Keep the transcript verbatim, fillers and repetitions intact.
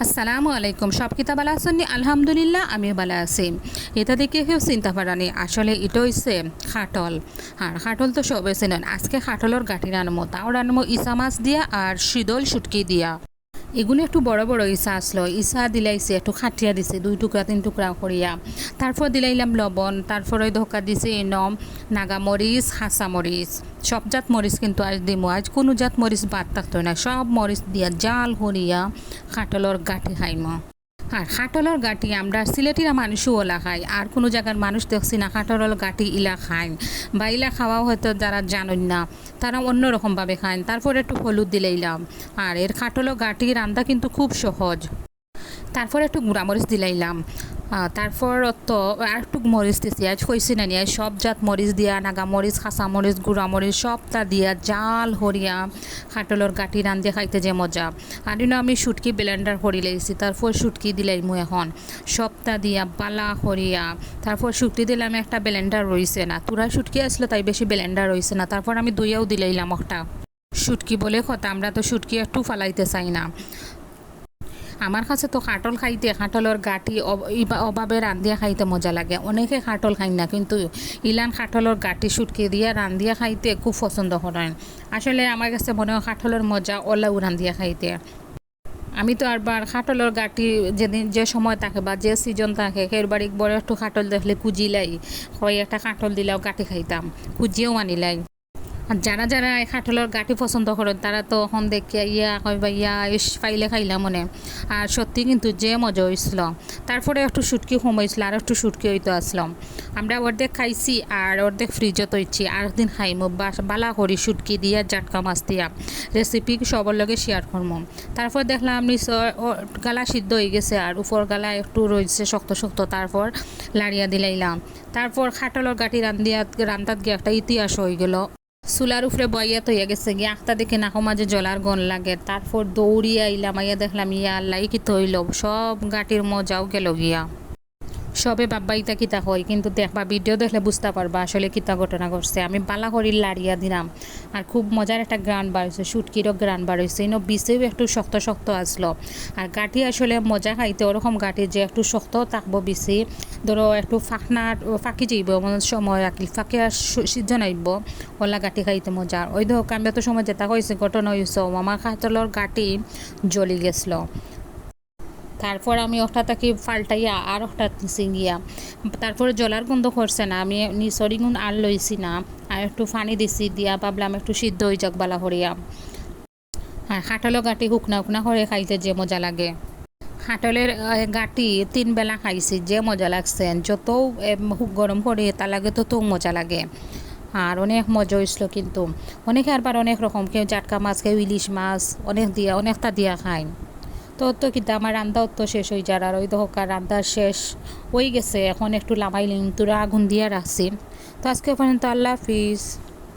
আসসালামু আলাইকুম। সব কিতা বালা আছইন নি? আলহামদুলিল্লাহ, আমিও বালা আছি। ইটা দেখি কেউ চিনতা পাররা নি, আসলে ইটা অইছে কাঠল। আর কাঠল তো সবে চিনইন। আজকে কাঠলর গাটি রানমু, তাও রানমু ইছা মাছ দিয়া আর শীদল শুটকি দিয়া। ইগুন একটু বড় বড় ইছা আছলো, ইছা দিলাইছি, একটু কাটিয়া দিছি দুই টুকরা তিন টুকরা করিয়া। তারপর দিলাইলাম লবণ, তারপর ওই ধোকা দিছি ইনো নাগা মরিচ, কাঁচা মরিচ, সব জাত মরিচ কিন্তু আইজ দিমু। আইজ কুনু জাত মরিচ বাদ থাকতো না, সব মরিচ দিয়া জাল করিয়া কাঠলর গাটি খাইমু। আর কাঠলর গাটি আমরা সিলেটিরা মানুষও ওলা খাই, আর কুনু জাগার মানুষ দেখছি না কাঠলর গাটি ইলা খাইন বা ইলা খাওয়া হয়তো যারা জানইন না, তারা অন্যরকমভাবে খাইন। তারপর একটু হলুদ দিলাইলাম। আর এর কাঠলর গাটি রান্দা কিন্তু খুব সহজ। তারপর একটু গুঁড়া মরিচ দিলাইলাম। আহ, তারপর তো আর একটু মরিচ দিছি, আইজ কইছি না নি, আইজ সব জাত মরিচ দিয়া, নাগা মরিচ, কাঁচা মরিচ, গুঁড়া মরিচ, সবটা দিয়া জাল করিয়া কাঠলর গাটি রান্ধিয়া খাইতে যে মজা। আর ইনো আমি শুটকি ব্লেন্ডার করি লাইছি, তারপর শুটকি দিলাইমু এখন সবটা দিয়া বালা করিয়া। তারপর শুটকি দিলাম, একটা ব্লেন্ডার রইছে না, তুরা শুটকি আছলো তাই বেশি ব্লেন্ডার রইছে না। তারপর আমি ধইয়াও দিলাইলাম একটা। শুটকি বলে কথা, আমরা তো শুটকি একটু ফালাইতে চাই না। আমার কাছে তো কাঠল খাইতে, কাঠলর গাটি অব-, ইবা-, অভাবে রান্ধিয়া খাইতে মজা লাগে। অনেকে কাঠল খাইন না, কিন্তু ইলান কাঠলর গাটি শুটকি দিয়া রান্ধিয়া খাইতে খুব পছন্দ করইন। আসলে আমার কাছে মনে হয় কাঠলর মজা অলাউ রান্ধিয়া খাইতে। আমি তো আরবার কাঠলর গাটি যেদিন যে সময় থাকে বা যে সিজন থাকে, কেউর বাড়ি বড় একটু কাঠল দেখলে খুঁজিলাই, কই একটা কাঠল দিলাও গাটি খাইতাম, খুঁজিয়াও আনিলাই। আর যারা যারা এই কাঠলর গাটি পছন্দ করইন, তারা তো এখন দেখিয়া ইয়া কইবা, "ইয়া, ইস, পাইলে খাইলাম মনে।" আর সত্যি কিন্তু যে মজা অইছিল। তারপরে একটু শুটকি কম অইছিল, আর একটু শুটকি অইতো আছলো। আমরা অর্ধেক খাইছি আর অর্ধেক ফ্রিজও থইছি, আর একদিন খাইমু বাস-, বালা করি শুটকি দিয়া, জাটকা মাছ দিয়া। রেসিপি সবর লগে শেয়ার করমু। তারপর দেখলাম নিচর গালা সিদ্ধ অই গেছে আর উপর গালা একটু রইছে শক্ত শক্ত, তারপর লাড়িয়া দিলাইলাম। তারপর কাঠলর গাটি রান্ধিয়া, রান্ধাত গিয়া একটা ইতিহাস অই গেল। চুলার উপরে বইয়া থইয়া গেছে গিয়া, আখতা দেখি নাকো মাঝে জ্বলার গন্ধ লাগে। তারপর দৌড়িয়া আইলাম, আইয়া দেখলাম, ইয়া আল্লাহ, ই কিতা অইলো? সব গাটির মজাও গেল গিয়া। সবে ভাববা ইতা কিতা কই, কিন্তু দেখবা, ভিডিও দেখলে বুঝতা পারবা আসলে কিতা ঘটনা ঘটছে। আমি বালা করি লাড়িয়া দিলাম, আর খুব মজার একটা ঘ্রাণ বার অইছে, শুটকিরও ঘ্রাণ বার অইছে। ইনো বিচেও একটু শক্ত শক্ত আছলো, আর গাটি আসলে মজা খাইতে ওরকম গাটি যে একটু শক্ত থাকবো বিচি, ধরো একটু ফাকনা, ফাকি যাইবো এমন সময় আর কি, ফাকিয়া সু-, সিজন আইবো, ওলা গাটি খাইতে মজা। ওই দেখো, আমি অত সময় যেটা কইছি, ঘটনা অইছে, আমার কাঠলর গাটি জ্বলি গেছলো। তারপর আমি ওটা থাকি ফাল্টাইয়া আর ওটা নিছি গিয়া। তারপরে জ্বলার গন্ধ করছে না, আমি নিচর ইগুন আর লইছি না, আর একটু পানি দিছি, দিয়া ভাবলাম একটু সিদ্ধ অই যাক বালা করিয়া। আর কাঠলর গাটি হুকনা হুকনা করে খাইতে যে মজা লাগে। কাঠলর, এ, গাটি তিন বেলা খাইছি, যে মজা লাগছে। যত, এ, হুক গরম করি, তার লাগে তত মজা লাগে। আর অনেক মজা অইছিল কিন্তু। অনেকে আরবার অনেক রকম, কেউ জাটকা মাছ, কেউ ইলিশ মাছ, অনেক দিয়া, অনেকটা দিয়া খায়। তো, তো কিতা আমার রান্দা তো শেষ অই যার, আর ওই দেখো কার রান্দা শেষ অই গেছে। এখন একটু লামাই লিম, তুরা আগুন দিয়া রাখছি। তো আজকে পর্যন্ত, আল্লাহ হাফিজ।